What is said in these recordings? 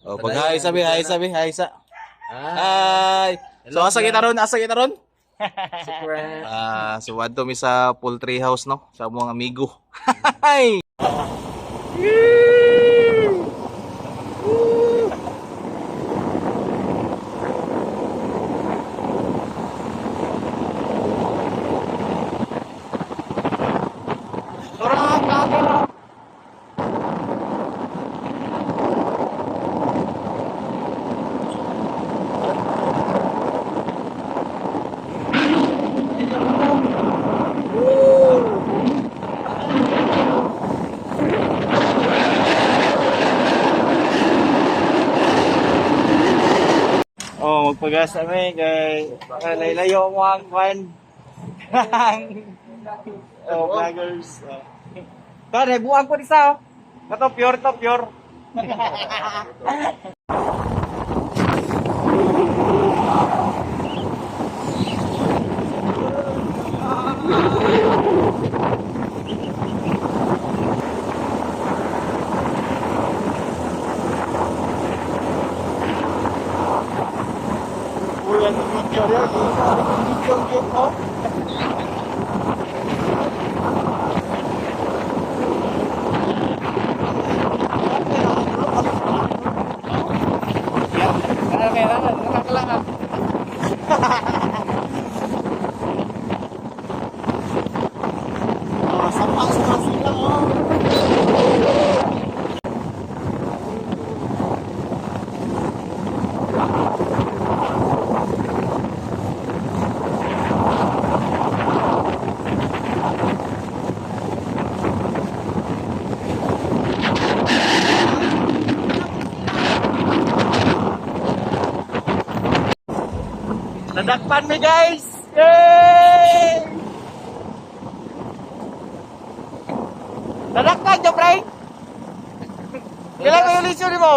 Oh, pag hi sabi, hi sabi, hi sa. Ah, Hi. So asa kita ron? Asa kita ron? Secret. Ah, so adto mi sa poultry house, no, sa among amigo. Hi. Oh, magpagasa mi kay baka laylayo mo ang kwan. Oh, vloggers. Oh. Tara, buang ko isa. Oh. Kato pure to pure. Uy, ang video rin. Video video ko. Oh, sampak sa sila oh. Nadakpan mi, guys! Yay! Nadakpan jo, pre! Kailan ko yung lisyo mo?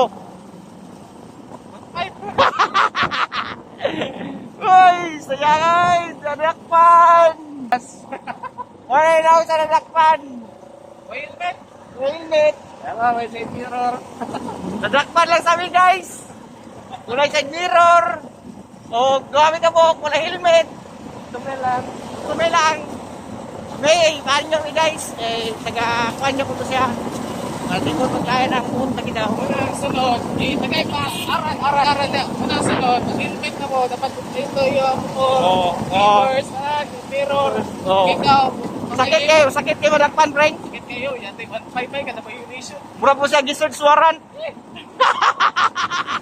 Uy! Saya guys! Nadakpan! Wala na ako sa nadakpan! Helmet. Helmet! Tama, may side mirror. Nadakpan lang sa amin, guys! Wala side mirror! O, gamit ka buhok, wala helmet! Tumel lang. Tumay lang. May, kanyo mi guys. Eh, taga kanyo ko to siya. Pati ko pagkaya ng buhok na kita. Unang sunod, eh, tagay pa. Aral, aral, aral na. Unang sunod, mag-helmet na mo. Dapat ito yung motor. Oo, oo. Reverse, ah, mirror. Oo. Ikaw. Sakit kayo madakpan, Frank. Sakit kayo. Yan, 155 kada violation. Mura po siya gisearch warrant.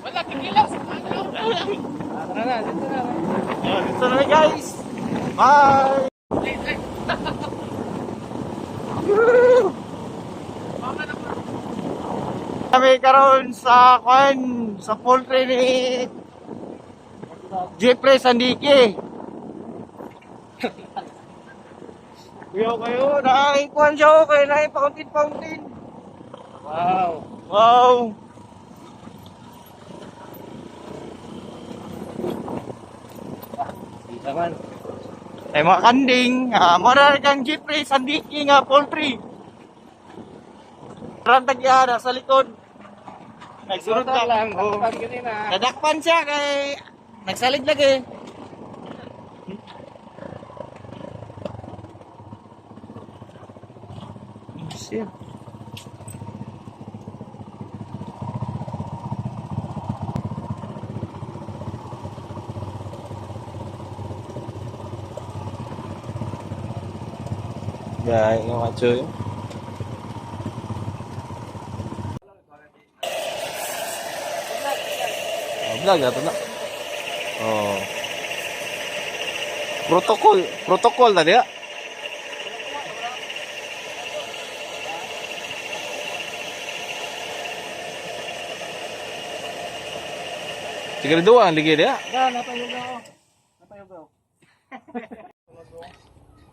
Wala, tigilaw. Sa ano? Tara na, dito na. Oh, dito na guys. Bye! Ay, ay. Baka na po. Kami karon sa kwan, sa poultry ni Jeffrey Sandiki. Kuya kayo, nakikuan siya oh, kaya nakipauntin-pauntin. Wow. Wow! Di naman. Ay mga kanding, ah, mura kang Jeffrey Sandiki nga poultry. Rantag yan, sa likod. Nagsunod Sunod lang. lang. Oh. Takpan ganina. Nadakpan siya kay nagsalig lagi. Siya. Gaya yung macho yun. Oh, vlog na to na. Oh. Protocol, protocol na diya. Sigurado ang ligi diya. Na, napayog ako. Napayog ako.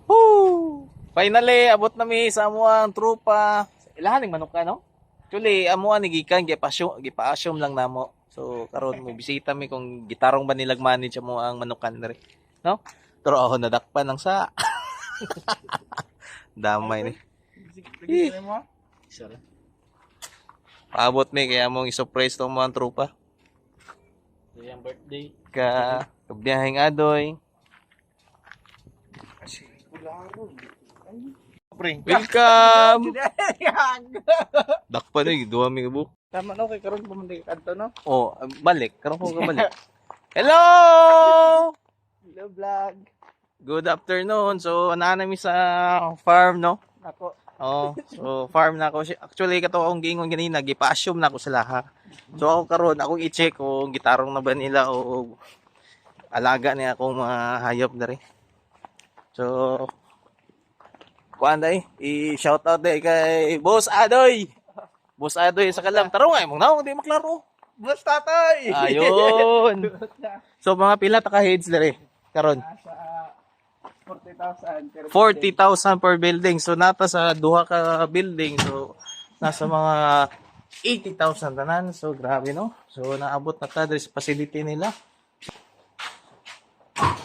Woo! Finally, abot na mi sa amuang trupa. Ilahan ning manok ka, no? Actually, amuan ni gikan gipa-assume, gipa-assume lang namo. So karon mo bisita mi kung gitarong ba nilag manage amo ang manukan diri, no? Pero ako nadakpan lang sa damay ni. Sige, mo. Sorry. Paabot mi kaya mong i-surprise tong mga tropa. Iyang birthday. Ka kabiyaheng adoy. Welcome. Dakpa ni duha mi kabuok. Tama no kay karon pa man di kadto no. Oh, balik. Karon ko balik. Hello! Hello vlog. Good afternoon. So, naa mi sa farm, no? Ako. Oh, so farm na ako. Actually, kato akong giingon ganina, gipa-assume na ako sa laha. So ako karon, akong i-check kung gitarong na ba nila o alaga niya akong mga hayop diri. So, kuan day, i-shout out day kay Boss Adoy. Boss Adoy sa kalam. Tarong ay mong naong di maklaro. Boss tatay. Ayun. So mga pila ta ka heads diri karon. Nasa 40,000 pero 40,000 per building. So nata sa duha ka building. So nasa mga 80,000 tanan. So grabe no. So naabot na ta diri sa facility nila.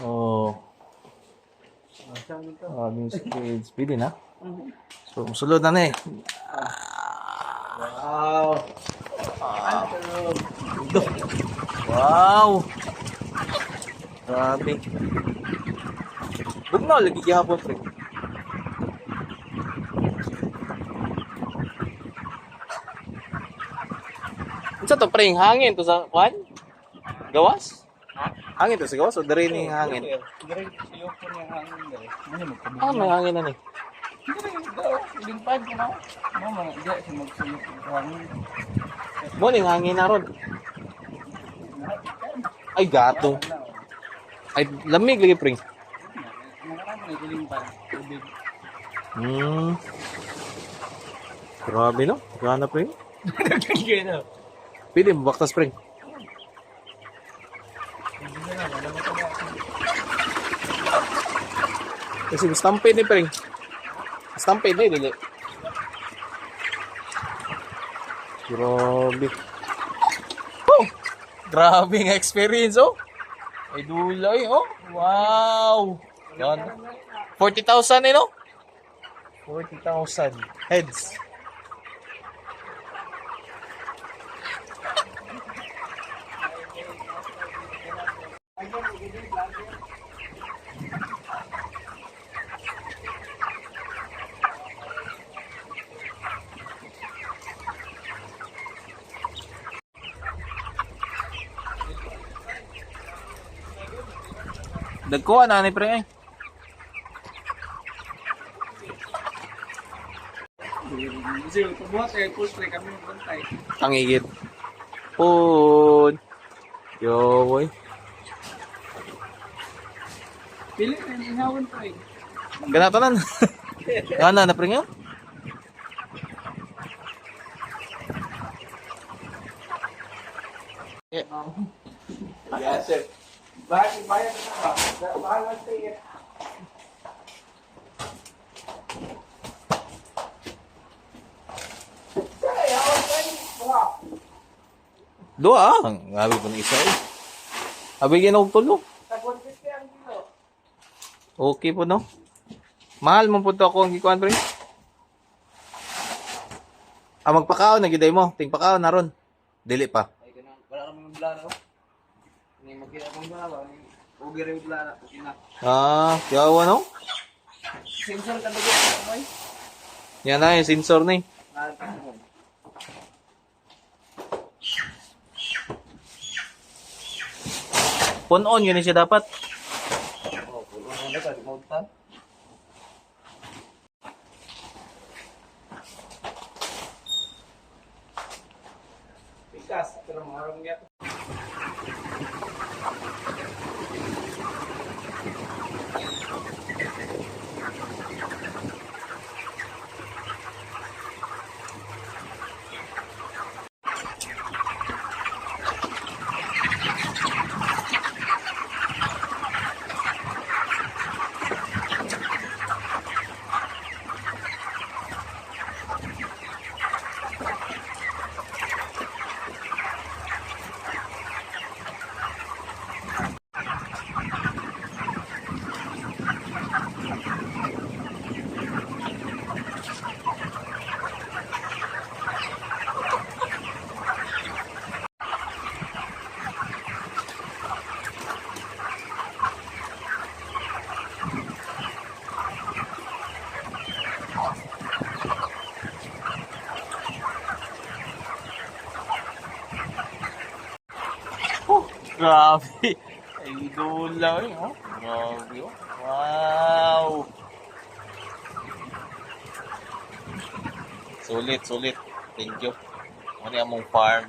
Oh. Aming kids. Pwede na. So musulod na na eh. Wow. Wow. Grabe. Bugnaw lagi gihapon pre. Unsa to pre hangin to sa kwan? Gawas? Hangin to sa gawas o diri ni hangin? Dire siyo po niya hangin dire. Ano mo Ah, may hangin na ni. Lingpad ko na. Mo man di siya magsulok og hangin. Mo ning hangin na ron. Ay gato. Ay lamig lagi pre. Nakaraan mo lingpad tubig. Grabe no? Gana pre. Gano. Pwede mo baktas pre. Kasi stampede ni pre. Stampede ni dili. Grabe. Oh! Grabe nga experience oh. Ay dulay oh. Wow. Yan. 40,000 eh no? 40,000 heads. Dagkuha na ni pre ay. Kasi pabuhat kay poultry kami magbantay. Tangigit. Food. Yo, boy. Pili na yung ihawon pre. Ganatanan. Gana na pre nga. Yes sir. Bakit bayad ka ba? Bahala sa iyo. Dua ah. Ang Grabe po ng isa eh. Abi ginog tulo. Tag 150 ang kilo. Okay po no. Mahal mo po to ako ang gikuan pre. Ah, magpakaon na giday mo. Ting pakaon na ron. Dili pa. Ay ganun. Wala kami maglaro. Ni magkita kong blaro ni ugi rin blaro. Okay na. Ah, yawa no. Sensor ka dugo boy. Yan na yung sensor ni. Phone on yun siya dapat. Oh, pulo na ka di mo Pikas, pero maharong niya. Grabe. Idol lang eh, oh. Grabe, oh. Wow. Sulit, sulit. Thank you. Ano yung among farm.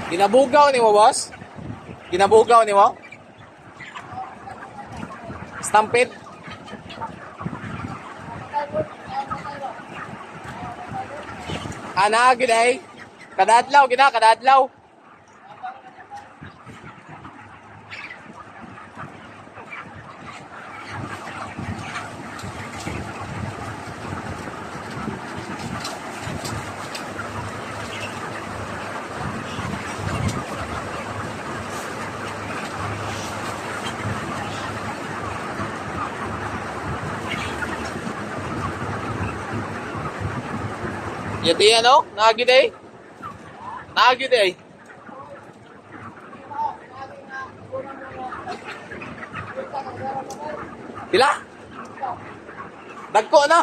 Ginabugaw ni mo, boss? Ginabugaw ni mo? Stampede? Ana, gid ay. Kada adlaw, gina, kada adlaw. Yati ano? Naagid ay? Naagid ay? Pila? Dagko na.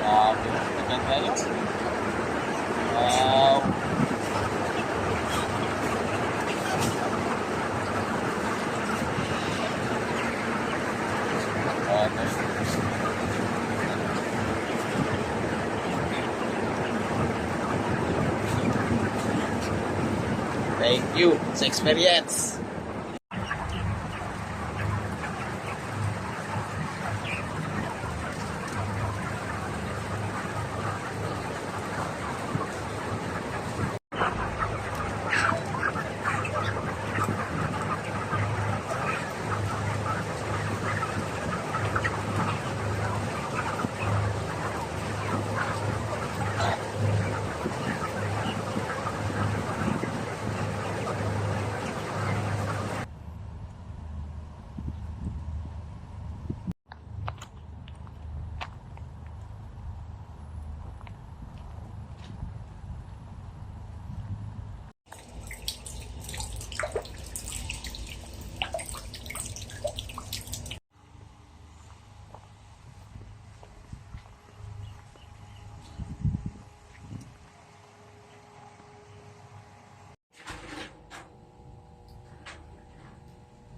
Grabe, maganda yun. Wow. Ano? Thank you sa experience.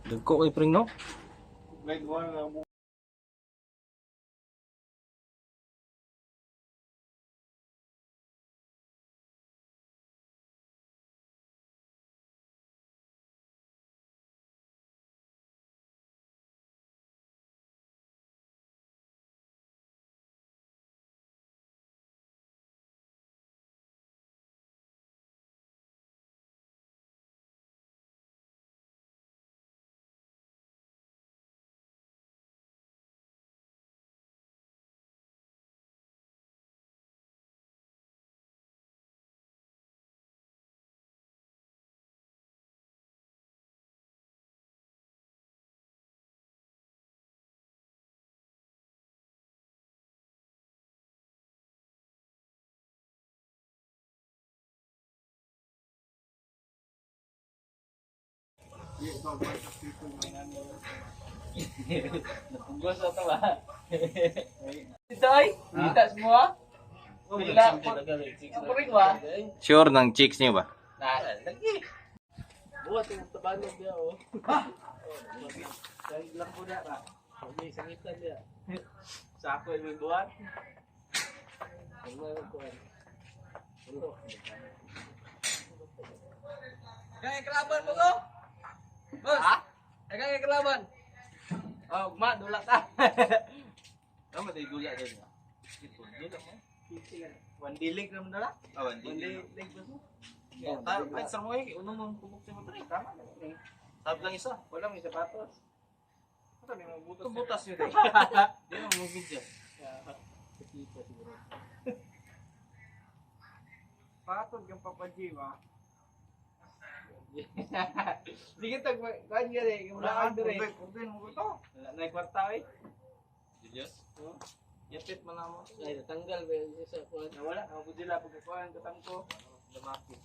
Dagko kay pring no? Napugos na to ba? Ito ay, kita semua. Bila, puring ba? Sure ng chicks niyo ba? Na, lagi. Buhat yung tabanog niya, oh. Ha? Sangit lang po na ba? May sangitan niya. Sako yung buhat. Kaya kalaban mo ko? Boss. Ha? Kaya kalaban. Oh, ma, dula ta. Tama tayo gula doon. Dula mo. One dilig naman dala. Oh, One dilig ba mo? Kahit sa mo eh, unong mong pupok sa mo Tama na. Tab lang isa. Wala may sapatos. Ito may mga butas. Ito butas yun eh. Di na mo video. Kita siguro. Patod kang papajiwa. Sige tag kuan gani, Wala wala dire. Purdoy mo to. Wala na kwarta eh. Diyos. Yapit man na mo. Ay, natanggal ba yun sa kuan? Nawala, ako sila pagkakuan katangko. Lumaki.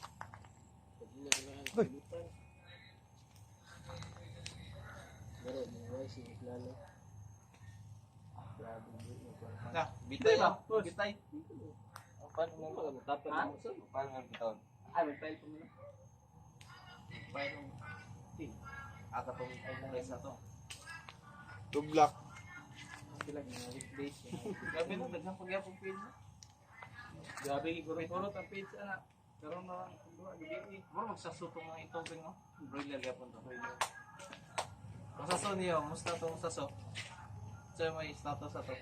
Na, bitay Di ba? ah. Bitay. Paano mo? Ha? Paano mo bitaw? Ay, may file pa mo na. Paano mo? Ata tong ay na na to. Dublak. Sila mga weekdays. Grabe no, daghang pagyapon pin. Grabe, kurot-kurot ang page ana. Karon na lang duha gabi. Muro magsasutong ang itong pin no. Broiler gyapon to. Masaso niyo, musta tong saso? Sa may status ato.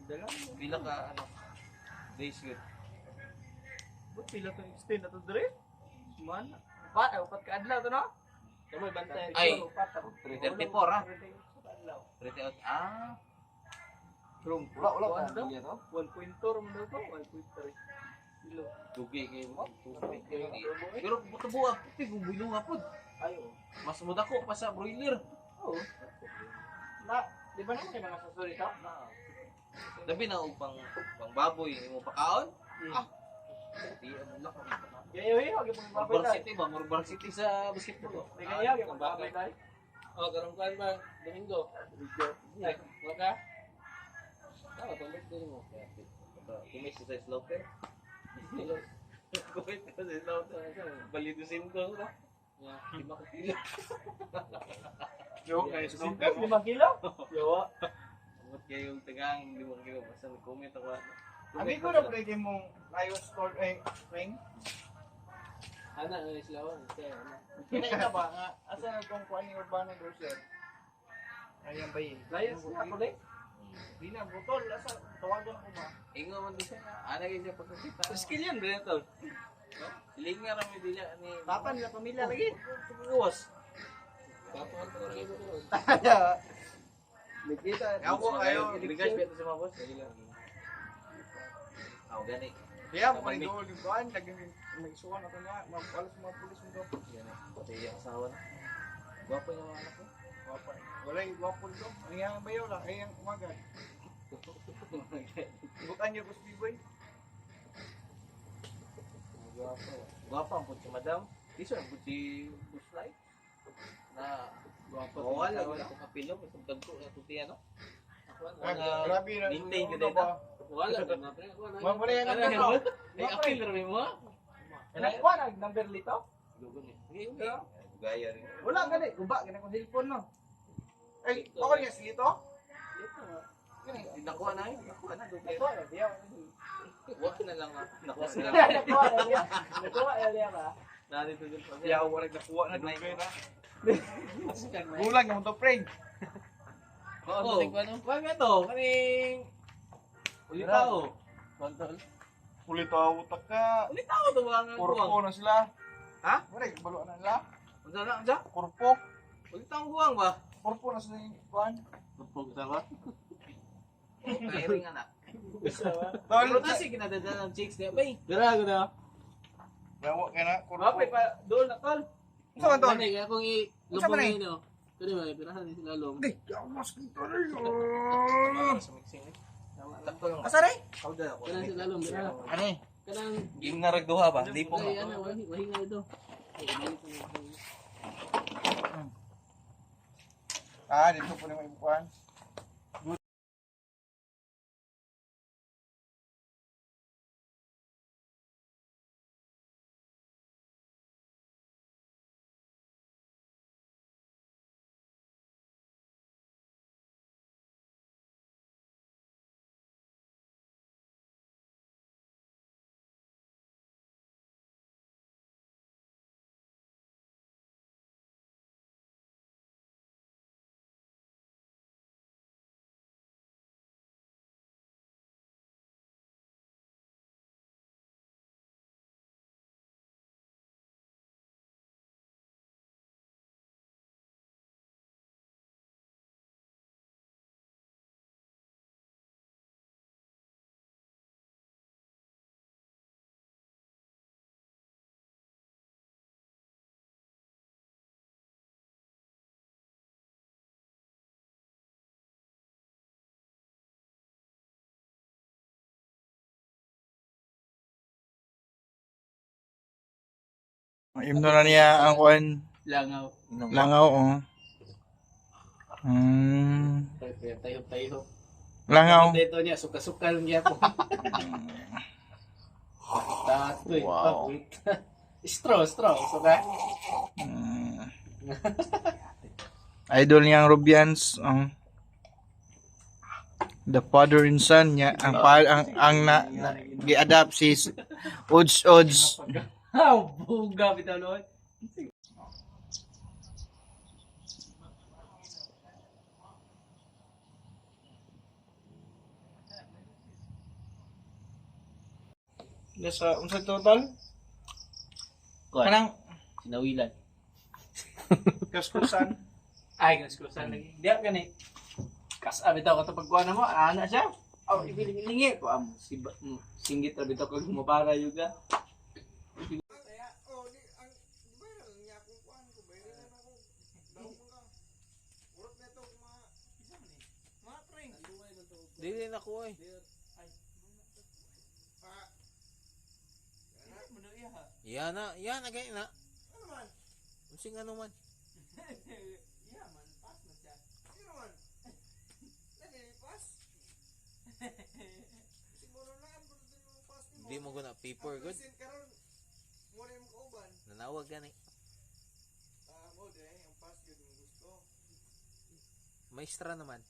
Dala. Pila ka ano? Days good. Ba't pila tong extend na to dire? Man. Upat, ay, upat ka adlaw to no? Kamoy bantay. Ay, Upat. 34 ah. 38. Ah. Wrong. Wala wala Kuan pa. daw? Iya to. 1.4 man daw to, 1.3. Kilo. Dugi kayo mo. Pero tubo ang puti kung bulong pod. Ay, oh. Mas mudako pa sa broiler. Oo. Na, di ba naman kay mga sasuri to? Labi na og pang pang baboy imo pakaon. Ah. Di ang lak. Gayo hiyo gyud pang baboy Murbar tay. City ba? Murbar City sa basketball. May gayo gyud pang baboy tay. Oh, karong kan ba Domingo. Ay, wala ka? Tama, pang birthday mo. Kumis sa slaughter. Kumis sa slaughter. Balido sim ko na. Yeah, 5 ka kilo. Yo, kay Singko, 5 kilo? Yawa. Amot kayo yung tagang 5 kilo. Basta nag-comment ako. Amigo na pre kay mong Lion store eh ring. Ana, ano sila oh, kaya ana. Kina ba nga asa na tong kuan ni Urbano Dorsel? Ayan ba yun? Lions na ako eh. Di na butol asa tawagan ko ba? Ingo man din siya. Ana kayo siya pagkakita. Skill yan, bre tol. Siling nga rami din niya. Ni Papa nila pamilya lagi. Gawas. Papa ko rin ko. Nikita. Ako ayo. Regards pa sa mga boss. Aw gani. Kaya mo rin doon yung kuan lagi may isukan na to niya, mapalas mga pulis mo to. Gani. Pati yung asawa na. Gwapo yung mga anak ko. Gwapa. Wala yung gwapo to. Ang iyang bayaw lang, ay ang umaga. Bukan niya ko sa B-boy. Gwapo. Gwapo ang pud si madam. Tiso ang pud si Buslay. Na Gwapo. wala wala ko kapilo basta dagko na tuti ano. Ako Ah, ana. grabe na. Lintay ko Ano dito. ba? Wala na mga pre. Wala. Wala yan ang Ano number. Ay, apil ra mo. Nakuha na number lito. Dugon eh. Gaya rin. Wala gani, guba gani akong cellphone no. Ay, ako niya si Lito. Gani. Nakuha na yun. Nakuha na. Dugay. Nakuha na diya. Wa na lang ah. Nakuha na lang. Nakuha na diya. Nakuha na diya ba? Narito din pa. Ya, wala nakuha na dugay na. Gulang yung to prank. Oo. Wag nga to. Kaning Ulitaw. Kontol. Ulitaw utak ka. Ulitaw to ba nga Kurpo guwang? na sila. Ha? Wala balo na nila. Unsa na unsa? Kurpo. Ulitaw ang guwang ba? Kurpo na sila yung kuan. Tupog sa ba? Kaya rin anak. Tol, Pero kasi kinadada ng chicks niya, bay. Dira ko na. Bawa ka na, kurpo. Wapay pa doon na tol. Unsa man tol? Mani, kaya kung i Unsa man eh? lubong no. Kani ba pirahan ni sila lom. Di, ako mas kita rin. Sa mixing eh. Takto lang. Asa rin? Kauda ako. Kanang sila lom dira. Ano eh? Kanang Game na ragduha ba? Lipong Ay, na. ano, wahi nga ito. Ay, balik ko na. Ah, dito po na may bukuan. Imno na niya ang kuan. Langaw. Langaw, oh. Tayo-tayo. Langaw. Dito niya, suka-suka lang niya po. Tatoy. Wow. Straw, straw. Suka. Idol niya ang Rubians. Ang the father and son niya ang pa, ang na gi-adapt si Odds Odds. How buga bitaw lord. Nasa unsa total? Kanang Sinawilan. kaskusan. Ay, kaskusan lagi. Diya gani. Kas bitaw ka pagkuha na mo, ana siya. Aw, ibiling-ilingi ko amo si singgit ra bitaw kag mabara juga. Dili na ko eh. Yan na, yan na gay na. Ano man? Unsing ano man. Yeah man, pass na siya. Ano man? Lagi pass. Siguro na ang pass nimo. Di mo guna paper good. Karon mo na imong kauban. Nanawag gani. Ah, mo de ang pass gyud mo gusto. Maestra naman.